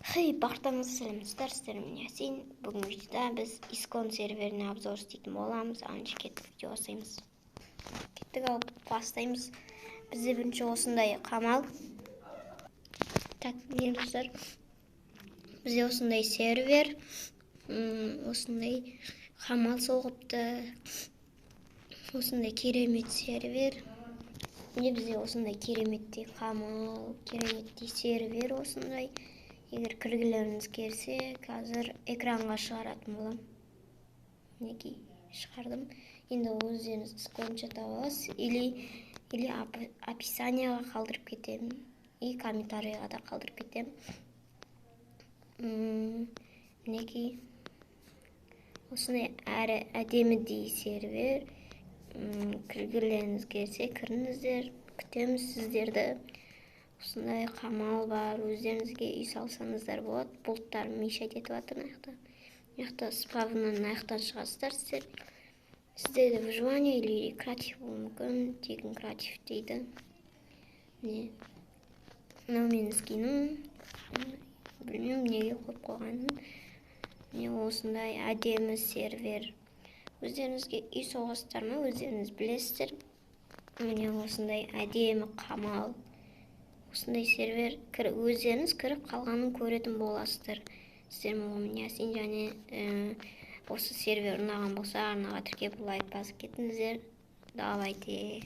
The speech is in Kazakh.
Хей, барлықтарыңызға сәлеметсіздер, сіздермен Ясин. Бүгінгі видеода біз Искон серверіне обзор істейтін боламыз. Аңшы, кеттік, видео бастаймыз. Кеттік, ал бастаймыз. Бізде бірінші осындай қамал. Так, міне, достар, бізде осындай сервер, осындай қамал соғыпты. Осындай керемет сервер. Міне, бізде осындай кереметтей қамал, кереметтей сервер осындай. Егер кіргілеріңіз келсе, қазір экранға шығаратын боламын. Мінекей, шығардым. Енді өздеріңіз скриншот таба аласыз или описанияға қалдырып кетемін и комментарийға да қалдырып кетемін. Мінекей, осындай әрі әдемідей сервер. Кіргілеріңіз келсе, кіріңіздер, күтеміз сіздерді. Осындай қамал бар, өздеріңізге үй салсаңыздар болады. Бұлттар мешать етіп жатыр мына жақта. Мына жақта спавннан, мына жақтан шығасыздар сіздер. Сіздерде выживание или креатив болуы мүмкін, тегін креатив дейді. Міне, мынау менің скинім, білмеймін неге қойып қойғанын. Міне, осындай әдемі сервер. Өздеріңізге үй соғасыздар ма, өздеріңіз білесіздер. Міне, осындай әдемі қамал, осындай сервер. Өздеріңіз кіріп, қалғанын көретін боласыздар. Сіздермен болған Ясин. Және осы сервер ұнаған болса, арнаға тіркеліп, лайк басып кетіңіздер. Давайте.